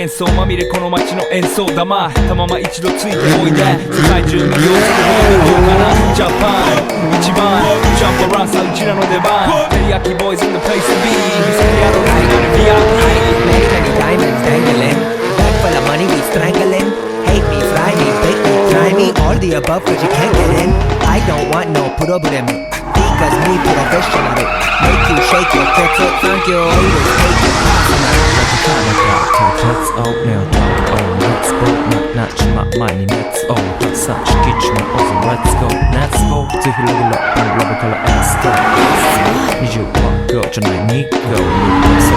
喧騒まみれこの街の演奏玉たまま一度ついておいで世界中魅了するほどの豪華なジャパン一番ジャンプランさうちらの出番テリヤキボーイズ in the place to be 見せてやろうみんなで VIP. Many, many diamonds dangling. Bag full of money, we strangling. Hate me, fry me, bake me, try me. All the above, 'cause you can't get in. I don't want no problem. Because me professional. Make you shake your tits, thank you. Always take it personal. 鉄をネオトー Let's go ななっちま前に熱を発散しきちまおうぜ Let's go Let's go ぜひレギュラーラブから S と21 go じゃない2 go そう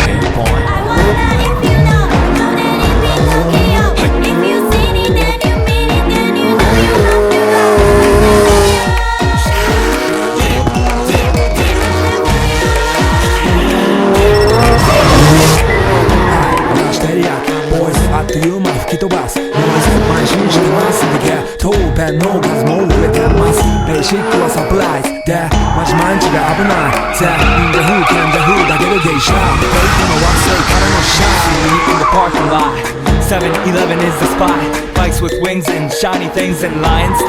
ピンポイン I wonder if you know, know that it be Tokyo. If you seen it, then you mean it, then you know you have to go. 話してるやボーイズあっという間吹き飛ばすノイズ慢心してますんでゲ答弁の数も増えてますベーシックはサプライズでマジ毎日が危ない全員で風剣で風だけど芸者フェイクの惑星からのシャ In the parking lot, 7-Eleven is the spot. Bikes with wings and shiny things and lions.